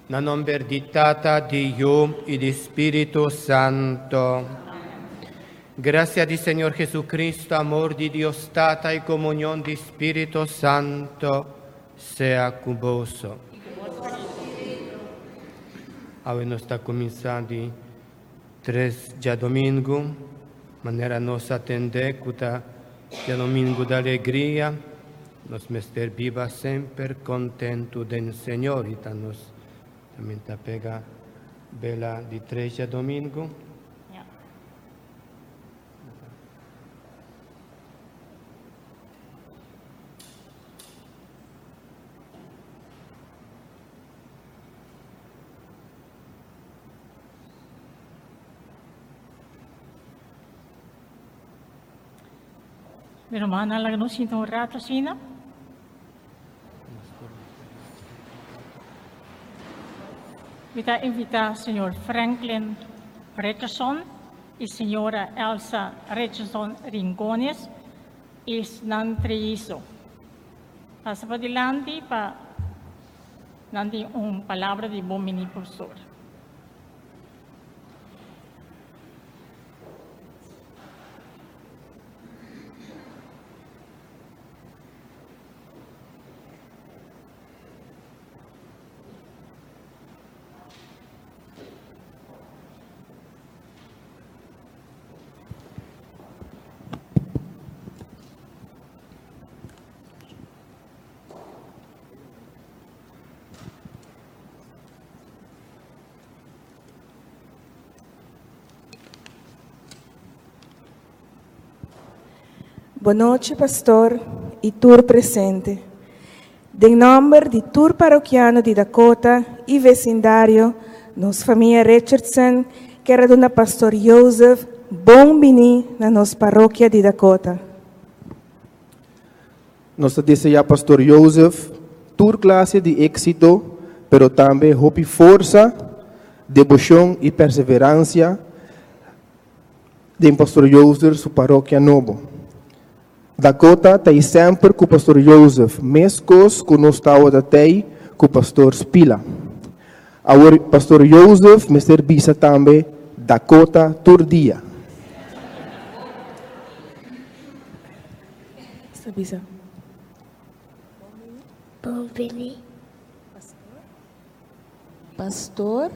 Na nomber di Tata, di Yu y di Spirito Santo. Gracia di Señor Jesucristo, amor di Dios Tata y comunión di Spirito Santo sea cu boso. Awe nos ta cuminsa di tres djadomingo, manera nos a tende cu ta djadomingo di alegria, nos mester biba semper contento den Señor y ta nos tambe ta pega bela di tres djadomingo. Mi rumannan, laga nos sinta un rato asina. Mi ta invitá señor Franklin Richardson i señora Elsa Richardson Rincones i nan triiso. Pasa padilanti pa Nan tin un palabra di bon bini pastor. Bonochi pastor y tur presente. Den nomber di tur parokiano di Dakota y vecindario, nos famia Richardson kier a duna pastor Joseph bon bini na nos parokia di Dakota. Nos ta deseá Pastor Joseph tur klase di éksito, pero tambe hopi forsa, deboshon i perseveransia den Pastor Joseph su parokia nobo. Dakota ta ei semper ku Pastor Joseph, meskos ku nos tabata t'ei ku Pastor Spila. Awor Pastor Joseph mester bisa tambe Dakota tur dia. Sta bisa. Bon bini. Pastor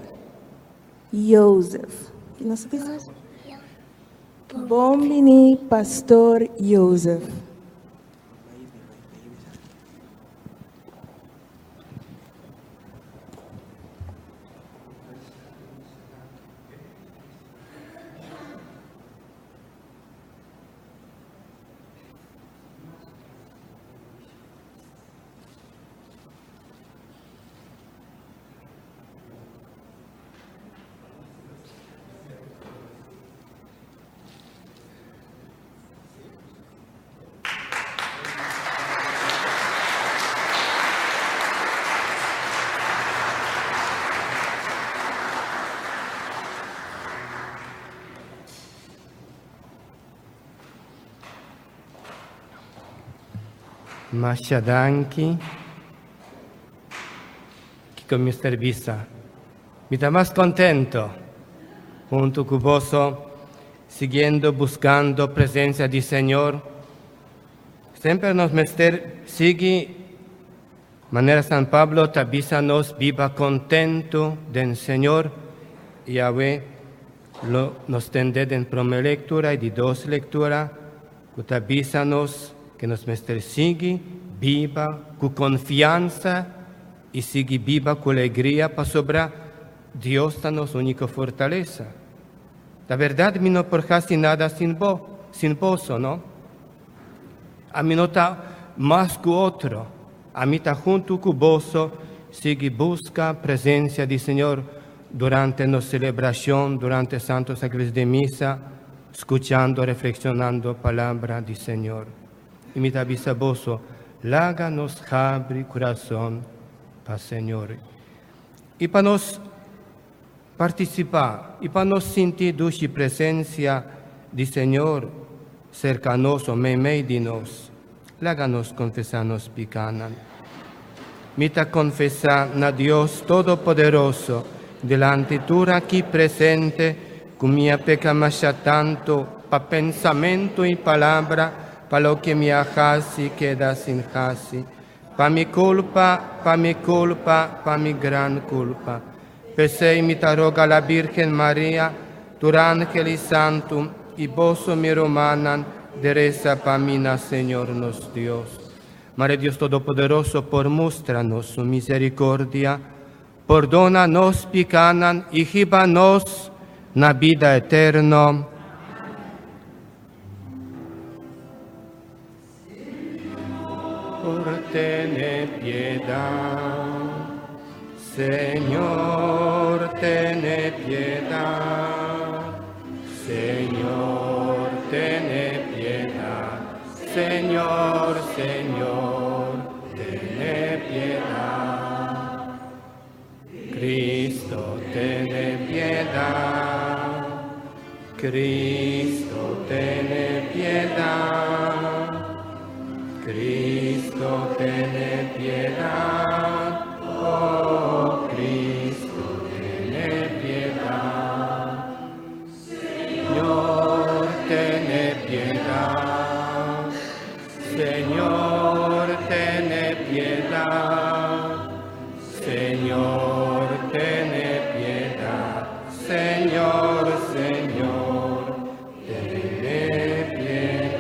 Joseph. Ki nos ta bisa? Bon bini Pastor Joseph. Masha danki. Kiko mester bisa? Mi ta mas contento hunto cu boso, siguiendo buscando presencia di Señor. Semper nos mester sigui manera San Pablo ta bisa nos biba contento den Señor y awe Lo nos tende den prome lectura y di dos lectura cu ta bisa nos que nos mester sigui biba cu confiansa y sigui biba cu alegria pasobra Dios ta nos unico fortalesa. Ta berdad mi no por haci nada sin bo, sin boso, no? Ami no ta mas cu otro, ami ta hunto cu boso sigui busca presencia di Señor durante nos celebracion, durante Santo Sacrificio di Misa, scuchando, reflexionando palabra di Señor. Y mi ta bisa boso, laga nos habri curason pa Señor. Y pa nos participa y pa nos sinti dushi presencia di Señor cerca nos o meimei di nos, laga nos confesa nos picanan. Mi ta konfesá na Dios Todopoderoso, dilanti tur aki presente, ku mi a peka masha tantu pa pensamentu i palabra, pa loke mi a hasi i keda sin hasi. Pa mi kulpa, pa mi kulpa, pa mi gran kulpa. P'esei mi ta roga la Bírgen Maria, tur ángel i santu, i boso mi rumannan, di resa pa mi na Señor nos Dios. Mare Dios Todopoderoso por mustra nos su misericordia, pordona nos picanan y hiba nos na bida eterno. Señor, tene piedad. Señor, tene piedad. Señor, tene piedad. Señor, Señor, tene piedad. Cristo, tene piedad. Cristo, tene piedad. Cristo, tene piedad. Oh, Cristo, tene piedad. Señor, tene piedad. Señor, tene piedad. Señor, tene piedad. Señor, Señor, tene piedad.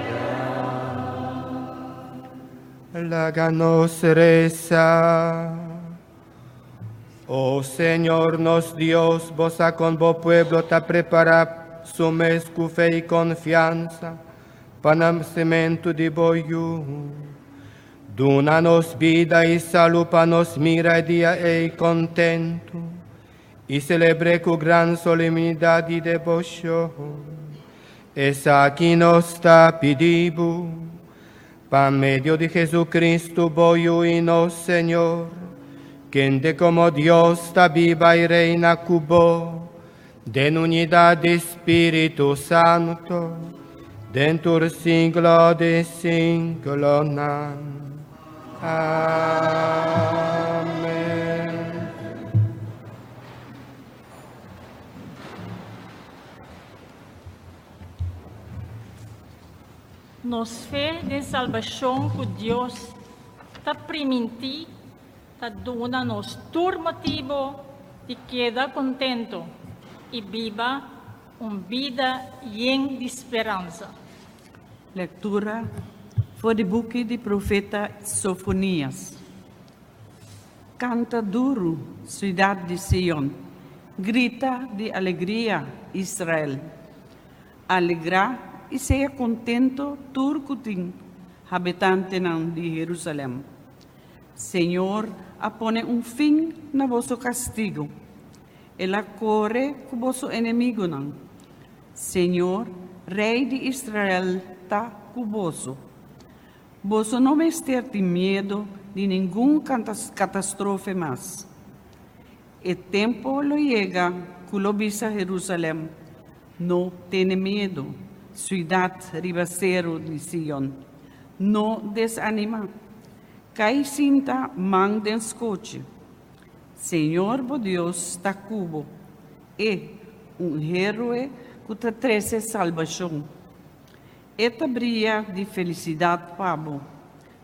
Laga nos resa. O Señor nos Dios, bo sa kon bo pueblo ta prepará su mes ku fe i konfiansa pa nasementu di bo Yu. Duna nos bida i salú pa nos mira e dia ei kontentu i selebr'é ku gran solemnidat i deboshon. Esaki nos ta pidi bo pa medio di Jesucristo, bo Yu i nos Señor, kende komo Dios ta biba i reina ku bo, den unidat di Spiritu Santu, den tur siglo di siglonan. Amen. Nos fe den salbashon ku Dios ta primintí ta duna nos tur motibu di keda kontentu i biba un bida yen di speransa. Lektura for di buki di profeta Sofonias. Kanta duru, siudat di Sion, grita di alegria, Israel! Alegrá i sea kontento tur ku tin habitantenan di Herusalèm. Señor a pone un fin na boso kastigu. El a kore ku boso enemigunan. Señor, Rei di Israel, ta ku boso. Boso no mester tin miedu di ningun katastrofe mas. E tempu lo yega ku lo bisa Herusalèm, No tene miedu, siudat riba seru di Sion. No desanimá. Kai sinta man den skochi. Señor bo Dios ta ku bo, E, un héroe ku ta trese salbashon. E ta bria di felisidat pa bo.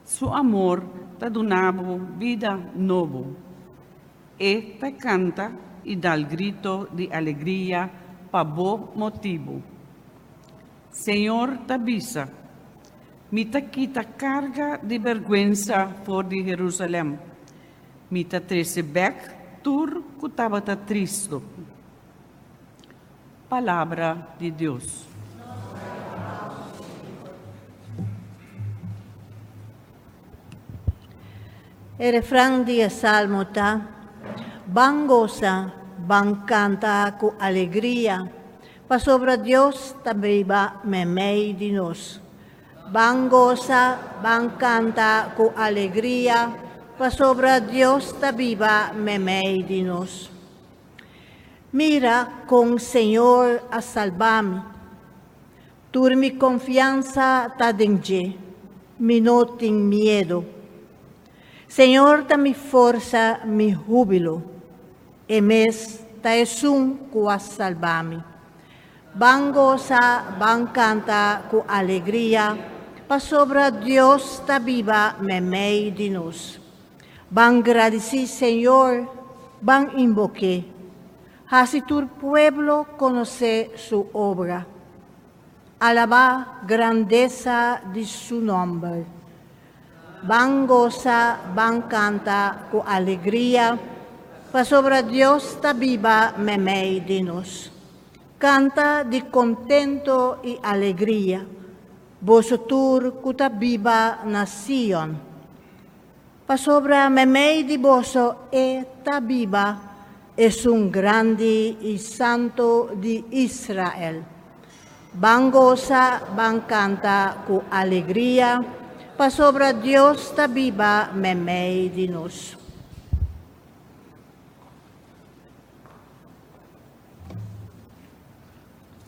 Su amor ta duna bo bida nobo. E ta kanta i dal grito di alegria pa bo motibu. Señor ta bisa, Mi ta kita karga di bèrgwensa for di Herusalèm. Mi ta trese bèk tur ku tabata tristu. Palabra di Dios. E refran di e salmo ta, Ban gosa, ban kanta ku alegria, pasobra Dios ta biba meimei di nos. Ban gosa, ban kanta ku alegria, pasobra Dios ta biba meimei di nos. Mira kon Señor a salba mi. Tur mi konfiansa ta den dje, mi no tin miedu. Señor ta mi forsa, mi húbilo. E mes ta esun ku a salba mi. Ban gosa, ban kanta ku alegria, pasobra Dios ta biba meimei di nos. Ban gradisí Señor, ban inbok'é. Hasi tur pueblo konosé su obra. Alabá grandesa di su nòmber. Ban gosa, ban kanta ku alegria, pasobra Dios ta biba meimei di nos. Kanta di kontento i alegria, boso tur ku ta biba na Sion. Pasobra meimei di boso e ta biba, Esun Grandi i Santu di Israel. Ban gosa, ban kanta ku alegria, pasobra Dios ta biba meimei di nos.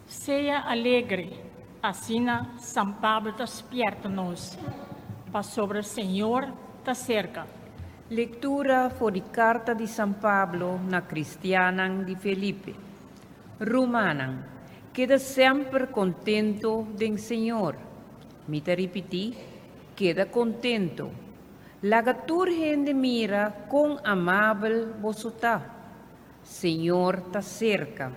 Sea alegre, asina San Pablo ta spièrta nos, pasobra Señor ta serka. Lektura for di Karta di San Pablo na Kristiannan di Felipe. Rumannan, keda semper kontentu den Señor. Mi ta ripití, keda kontentu. Laga tur hende mira kon amabel boso ta. Señor ta serka.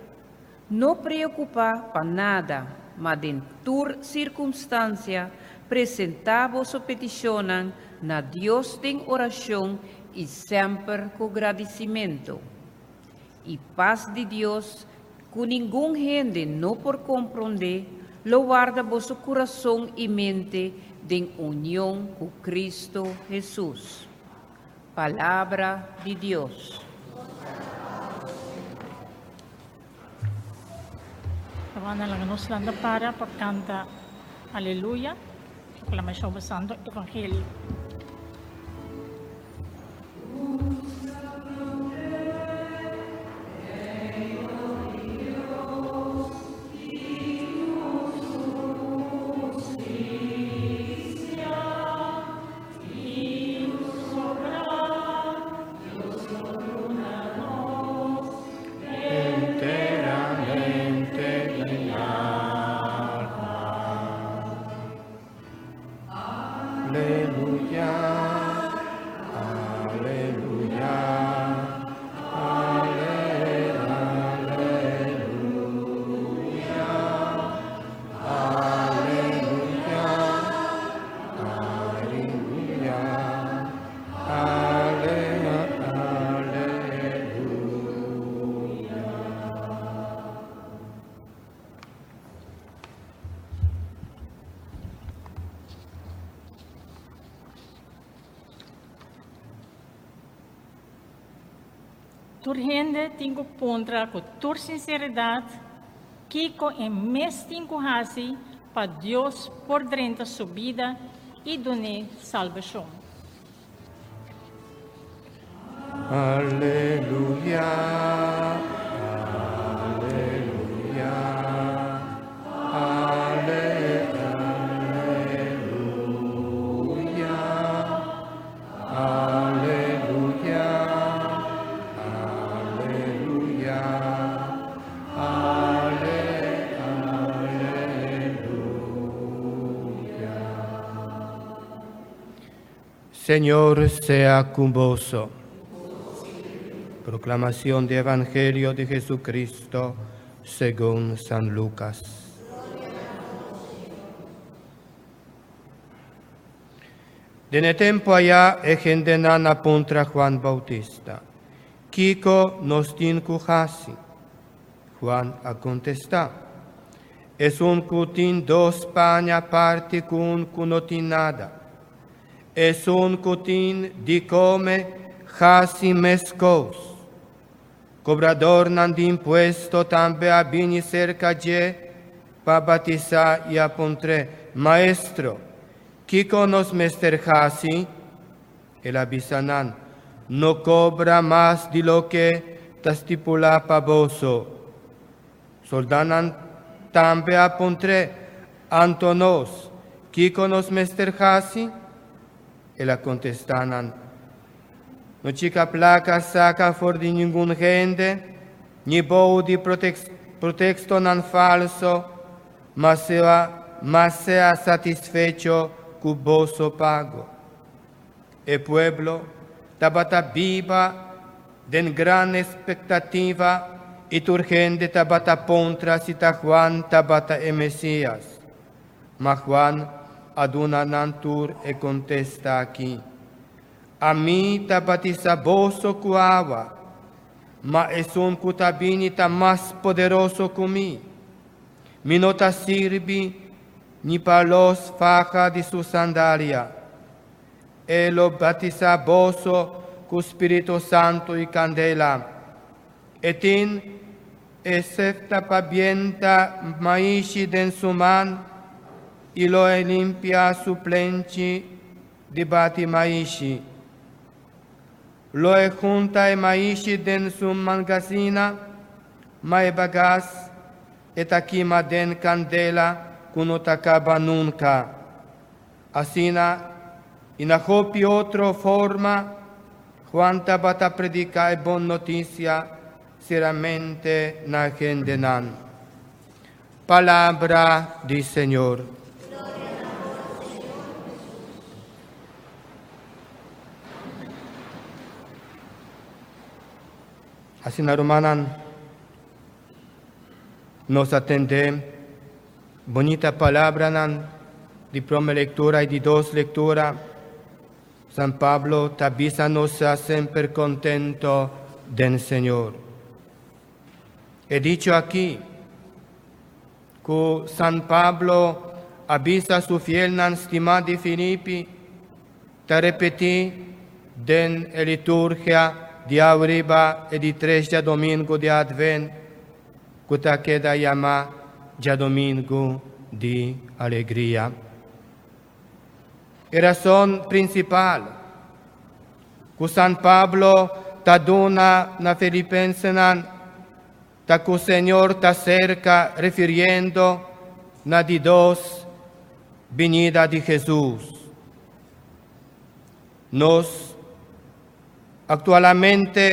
No preokupá pa nada, ma den tur sirkumstansia presentá boso petishonnan na Dios den orashon i semper ku gradisimentu. I pas di Dios, ku ningun hende no por komprondé, lo warda boso kurason i mente den union ku Kristu Hesus. Palabra di Dios. Tabata laga nos lanta para pa kanta Aleluya, proklamashon pa Santo Evangelio. Tur hende tin ku puntra ku tur sinseridat kiko e mes tin ku hasi pa Dios por drenta su bida i dun'é salbashon. Aleluya, aleluya, ale, aleluya, aleluya, aleluya, ale, aleluya. Señor sea con boso. Proclamación del Evangelio de Jesucristo según San Lucas. Den e tempo aya e hendenan a puntra Juan Bautista, Kiko nos tin ku hasi? Juan a kontestá, Esun ku tin dos paña parti ku un ku no tin nada. Esun ku tin di kome, hasi meskos. Kobradornan di impuesto tambe a bini serka dje pa batisá i a puntr'é, Maestro, kiko nos mester hasi? El a bisa nan, No kobra mas di loke ta stipulá pa boso. Soldánan tambe a puntr'é, Anto nos, kiko nos mester hasi? El a kontestá nan, No chika plaka saka for di ningun hende, ni bou di protekstonan falso, ma sea, ma sea satisfecho ku boso pago. E pueblo tabata biba den gran ekspektativa i tur hende tabata puntra si ta Juan tabata e Mesias. Ma Juan a duna nan tur e kontesta aki, Ami ta batisá boso ku awa, ma esun ku ta bini ta mas poderoso ku mi. Mi no ta sirbi ni pa los faha di su sandalia. E lo batisá boso ku spiritu santu i kandela. E tin e sefta pa bienta maishi den su man i lo e limpia su plenchi di bati maishi. Lo e hunta e maishi den su mangasina, ma e bagas e ta kima den kandela ku no ta kaba nunka. Asina, i na hopi otro forma, Juan tabata prediká e bon notisia seramente na hendenan. Palabra di Señor. Asina rumannan, nos a tende bonita palabranan di prome lektura i di dos lektura. San Pablo ta bisa nos sea semper kontento den Señor. E dicho aki ku San Pablo a bisa su fielnan stimá di Filipi ta repetí den e liturgia di awe riba e di tres djadomingu di Advent ku ta keda yamá Djadomingu di Alegria. E rason prinsipal ku San Pablo ta duna na Filipensenan ta ku Señor ta serka refiriendo na di dos binida di Hesus. Nos aktualmente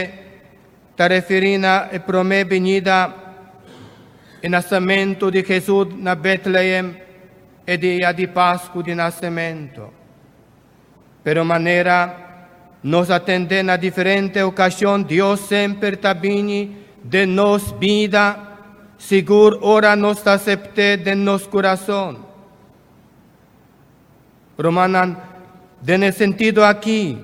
ta referí na e promé binida, e nasementu di Hesus na Bètlehem e dia di Pasku di Nasementu. Pero manera nos a tende na diferente okashon, Dios semper ta bini den nos bida, sigur ora nos ta asept'é den nos kurason. Rumannan, den e sentido aki,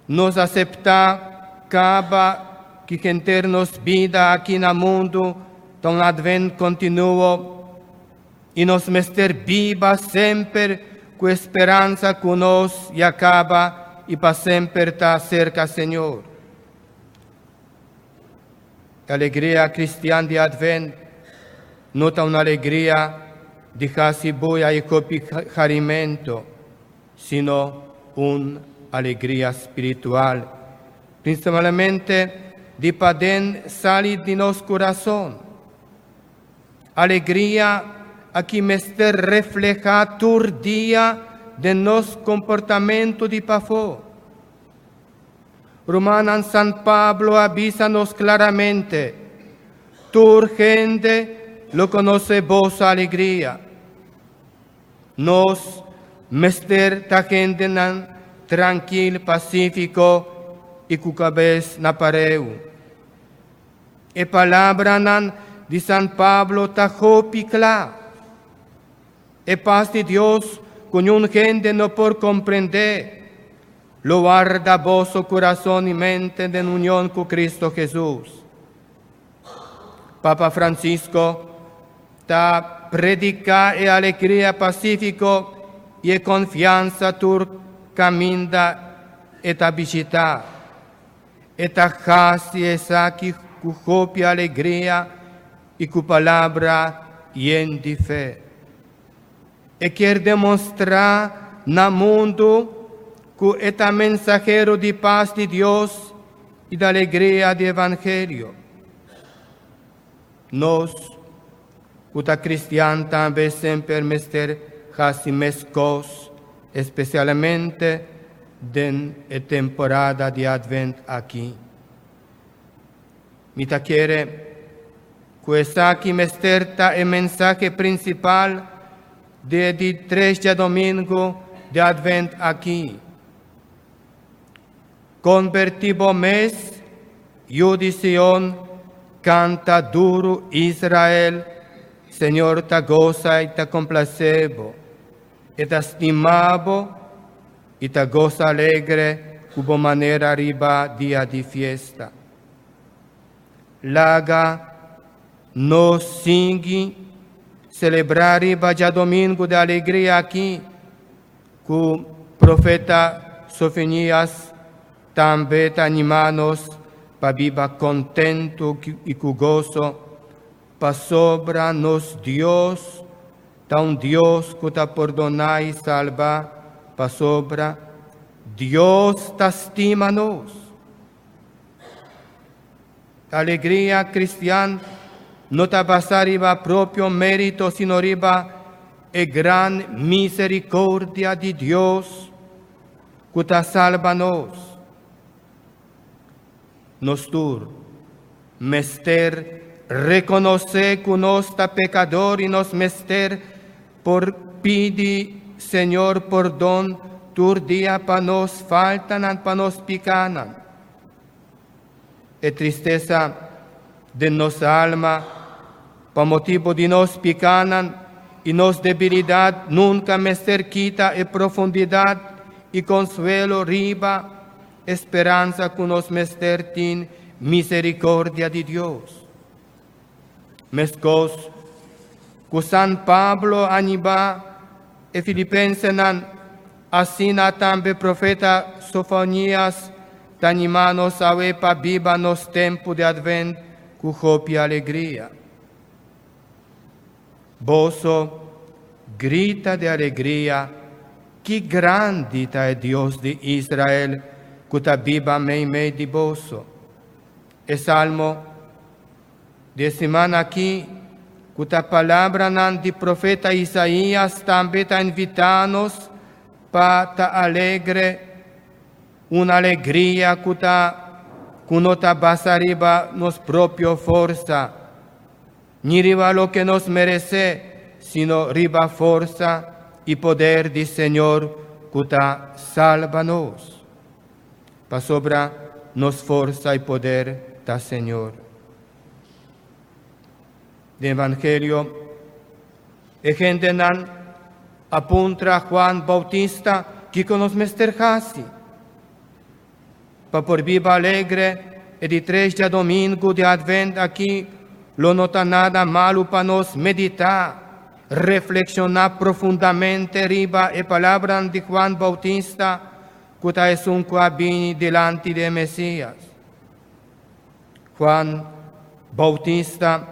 nos aseptá kaba ki henter nos bida aki na mundu ta un advent kontinuo i nos mester biba semper ku e speransa ku nos ya kaba i pa semper ta serka Señor. E alegria kristian di Advent no ta un alegria di hasi buya i kopi harimento, sino un alegria spiritual, prinsipalmente di paden sali di nos kurason. Alegria aki mester reflehá tur dia den nos komportamentu di pafó. Rumannan, San Pablo a bisa nos klaramente, Tur hende lo konosé boso alegria. Nos mester ta hendenan trankil, pasífiko i ku kabes na pareu. E palabranan di San Pablo ta hopi kla. E pas di Dios ku niun hende no por komprendé, lo warda boso kurason i mente den union ku Kristo Hesus. Papa Francisco ta prediká e alegria pasífiko i e konfiansa tur kaminda e ta bishitá. E ta hasi esaki ku hopi alegria i ku palabra yen di fe. E kier demostrá na mundu ku e ta mensahero di pas di Dios i di alegria di evangelio. Nos ku ta kristian tambe semper mester hasi meskos, espesialmente. Den e temporada di Advent aki. Mi ta kere ku esaki mester ta e mensahe prinsipal di e di tres djadomingu di Advent aki. Konbertí bo mes, yu di Sion, kanta duru, Israel, Señor ta gosa i ta komplasé bo. E ta stima bo i ta gosa alegre ku bo manera riba dia di fiesta. Laga nos sigui selebrá riba djadomingu di alegria aki ku profeta Sofonias tambe ta animá nos pa biba kontentu i ku goso pasobra nos Dios ta un Dios ku ta pordoná i salba, pasobra Dios ta stima nos. Alegria kristian no ta basá riba propio mérito sino riba e gran miserikordia di Dios ku ta salba nos. Nos tur mester rekonosé ku nos ta pekador i nos mester por pidi Señor pordon tur dia pa nos faltanan, pa nos pikanan. E tristesa den nos alma pa motibu di nos pikanan i nos debilidat nunka mester kita e profundidat i konsuelo riba e speransa ku nos mester tin miserikordia di Dios. Meskos ku San Pablo a animá e filipensenan, asina tambe profeta Sofonias ta animá nos awe pa biba nos tempu di Advent ku hopi alegria. Boso grita di alegria, Ki grandi ta e Dios di Israel ku ta biba meimei di boso! E salmo di e siman akí, ku ta palabranan di profeta Isaías, tambe ta invitá nos pa ta alegre, un alegria ku ta ku no ta basa riba nos propio forsa, ni riba loke nos meresé, sino riba forsa i poder di Señor ku ta salba nos. Pasobra nos forsa i poder ta Señor. Den Evangelio, e hendenan a puntra Juan Bautista kiko nos mester hasi pa por biba alegre e di tres djadomingu di Advent aki. Lo no ta nada malu pa nos meditá, reflekshoná profundamente riba e palabranan di Juan Bautista, ku ta esun ku a bini dilanti di e Mesías. Juan Bautista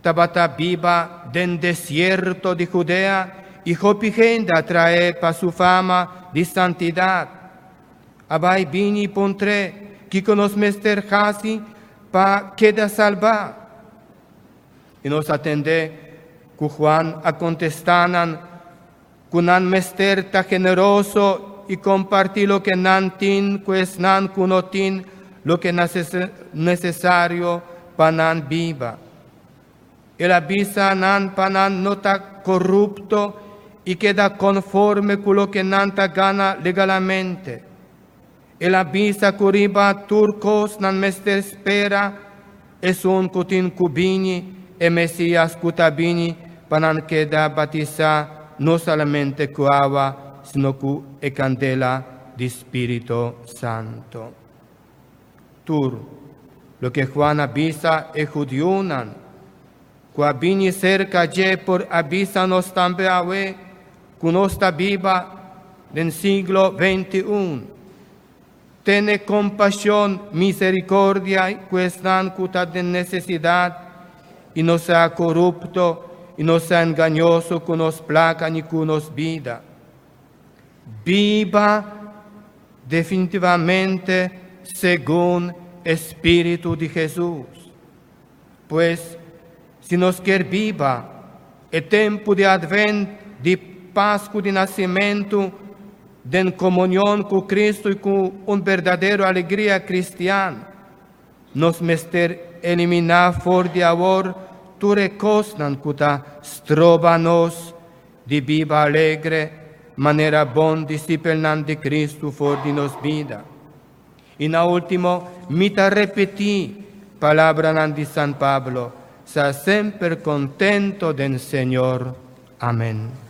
tabata biba den desierto di Judea i hopi hende a traé pa su fama di santidat. A bai bini i puntr'é, Kiko nos mester hasi pa keda salbá? I nos a tende ku Juan a kontestá nan ku nan mester ta generoso i kompartí loke nan tin ku esnan ku no tin loke nesesario pa nan biba. El a bisa nan pa nan no ta korupto i keda konforme ku loke nan ta gana legalamente. El a bisa ku riba tur kos nan mester spera esun ku tin ku bini, e Mesias ku ta bini pa nan keda batisá no solamente ku awa, sino ku e kandela di spiritu santu. Tur loke Juan a bisa e hudiunan ku a bini serka dje por a bisa nos tambe awe ku nos ta biba den siglo 21. Tene kompashon, miserikordia ku esnan ku ta den nesesidat, i no sea korupto i no sea engañoso ku nos plaka ni ku nos bida. Biba definitivamente segun e spiritu di Hesus. Pues, si nos kier biba e tempu di Advent, di Pasku di Nasimentu, Den komunion ku Kristu i ku un berdadero alegria kristian. Nos mester eliminá for di awor tur e kosnan ku ta stroba nos di biba alegre manera bon disipelnan di Kristu for di nos bida. I na último, mi ta ripití palabranan di San Pablo, sea semper kontentu den Señor. Amèn.